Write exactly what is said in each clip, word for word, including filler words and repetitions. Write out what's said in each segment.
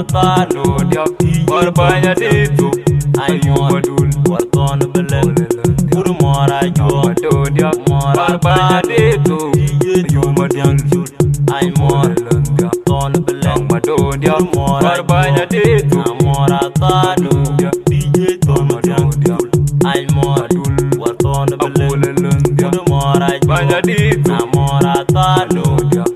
Thano diak, war banya ditu. Ai mor dul, war ton belen. Ur mor ajuo, do diak mor banya ditu. Yuma diang jul. Ai mor ton belen. Mado diak mor banya ditu. Mor thano diak. Ton diak. Ai mor dul, war ton belen. Ur mor ajuo, banya ditu. Mor thano diak.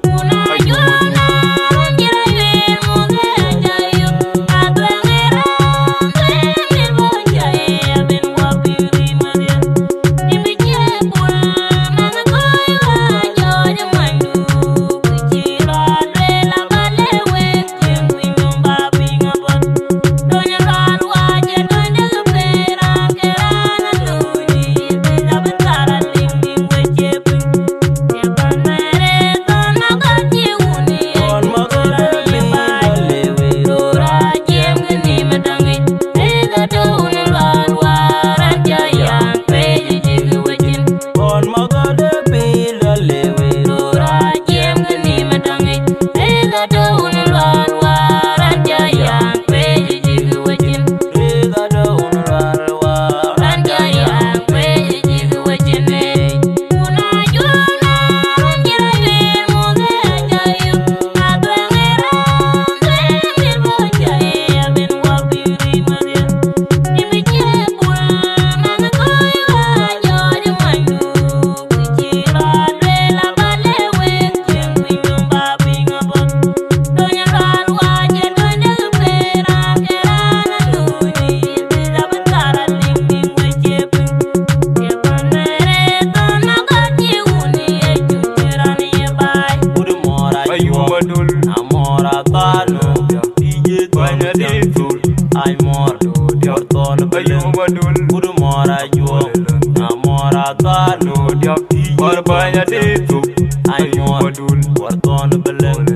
Ai mor dul, war ton belen.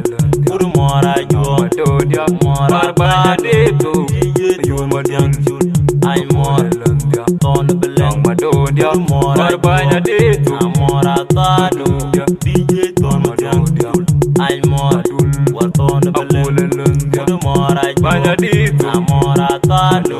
Ur mor ajuo, do diak mor banya ditu. Yuma diang jul. Ai mor ton belen. Mado diak mor banya ditu. Mor thano diak. Ton diak. Ai mor dul, war ton belen. Ur mor ajuo, banya ditu. Mor thano